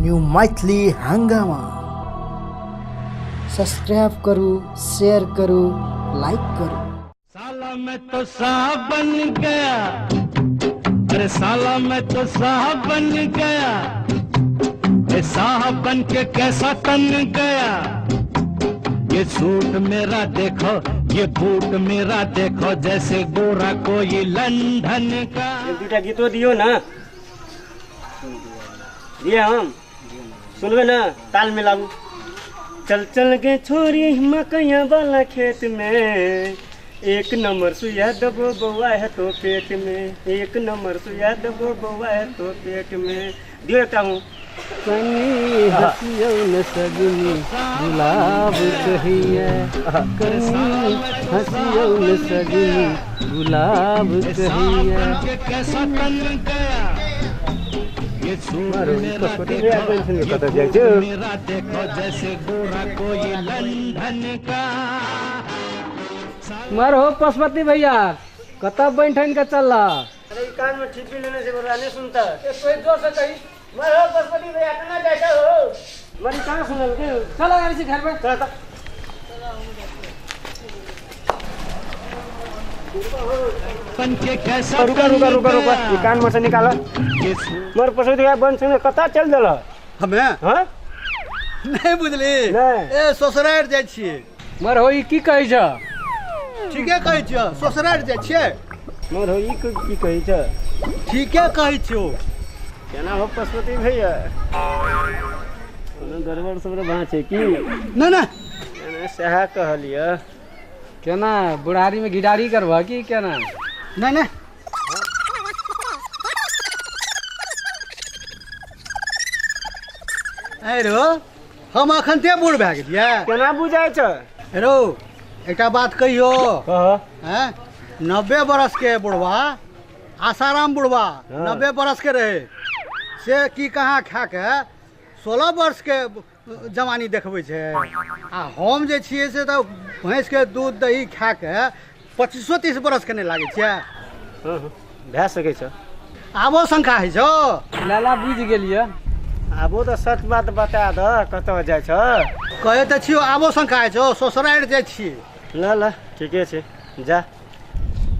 New Maithili हंगामा। Subscribe करू, share करू, लाइक करू। साला मैं तो साहब बन गया, अरे साला मैं तो साहब बन गया, ए साहब बन के कैसा तन गया। ये सूट मेरा देखो, ये बूट मेरा देखो, जैसे गोरा कोई लंदन का। एक दूटा गीतो दियो ना, दिए हम सुनबे ना, ताल मिलाबू। चल चल के छोरी मकैया वाला खेत में, एक नंबर सुइया दबो बउआ है तो पेट में, एक नंबर सुइया दबो बउआ है तो पेट में। दियो एकटा हूँ। कनी हसियौ न सजनी गुलाब कहिया, कनी हसियौ न सजनी गुलाब कहिया। कैसा तन गया ये सूट मेरा देखो, मेरा देखो, जैसे गोरा कोई लंदन का। मर हो पशुपति भैया, कतऽ बनि ठनि के चल। अरे कान में ठीपी लेने से बड़ा नहीं सुनता। ए कोई जोर से कही, मर हो पशुपति भैया कहाँ जाता हो? मरी कहाँ सुनल के? चलो यार इसी घर में। चल चल। बन के कैसा रुका रुका रुका रुका, ये कान में से निकाला। मर पशुपति भैया बन सुन कतऽ चल देल? हमे हां नहीं बुझली, नहीं। ए ससुरार जाइ छियै। मर हो ई की कहै छ? ठीके कहै छियौ, ससुरार जाइ छियै। मर हो ई की कहै छ? ठीके कहै छियौ। केना हो पशुपति भैया, कोनो गड़बड़ सब भाँ छै की? नहीं नहीं नहीं, सएह कहलियै। केना बुढ़ारी में घिडारी करबह की केना? नहीं नहीं अरे हम अखन ते बूढ़ भए गेलियै। केना बुझाइ छ? हेरो एकटा बात कहियो, कह। हैं 90 बरस के बुढ़वा, आसाराम बुढ़वा 90 बरस के रहे, से की कहाँ खा के 16 वर्ष के जवानी देखबै छै। आ हम जे छियै से तऽ भैंस के दूध दही खा के 25-30 बरस के नहि लागै छियै। हँ भए सकै छ। आबो शंका होइ छौ? लाला बुझि गेलियै। आबो तऽ सच बात बता दह, कतऽ जाइ छ? कहै तऽ छियौ आबो शंका होइ छौ, ससुरारि जाइ छियै। ल ल ठीके छै, जा।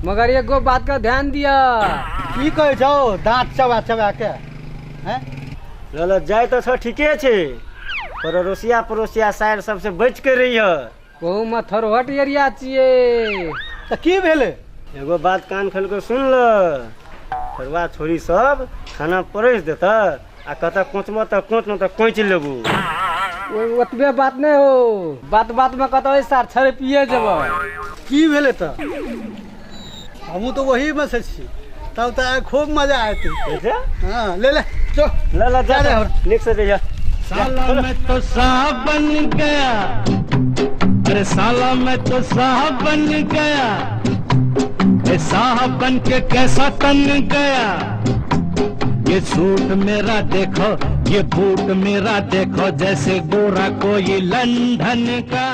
मगर एगो बात के ध्यान दिअ। की कहै छौ? दाँत चबा चबा के हैं? ल ल जाइ तऽ छ ठीके छै, पर अड़ोसिया पड़ोसिया साइड सबसे बचि के रहिह। ओहू में थोड़हट एरिया छियै। तऽ की भेलै? एगो बात कान खोलि कऽ सुन ल, थोड़वा छोरी सब खाना परसि देतऽ आ कतऽ कोचबऽ तऽ कोच, नहि तऽ कोचि लेबू। ओतबे बात नहि हो, बात बात में कतऽ सार छड़पिए जेबऽ। की भेलै तऽ? हमहूँ तऽ ओहीमे से छी, तब तऽ खूब मजा आयत। हाँ ले ले चल। ल ल जा, नीक से जइह। साला मैं तो साहब बन गया, अरे साला मैं तो साहब बन गया, ए साहब बन के कैसा तन गया। ये सूट मेरा देखो, ये बूट मेरा देखो, जैसे गोरा कोई लंदन का।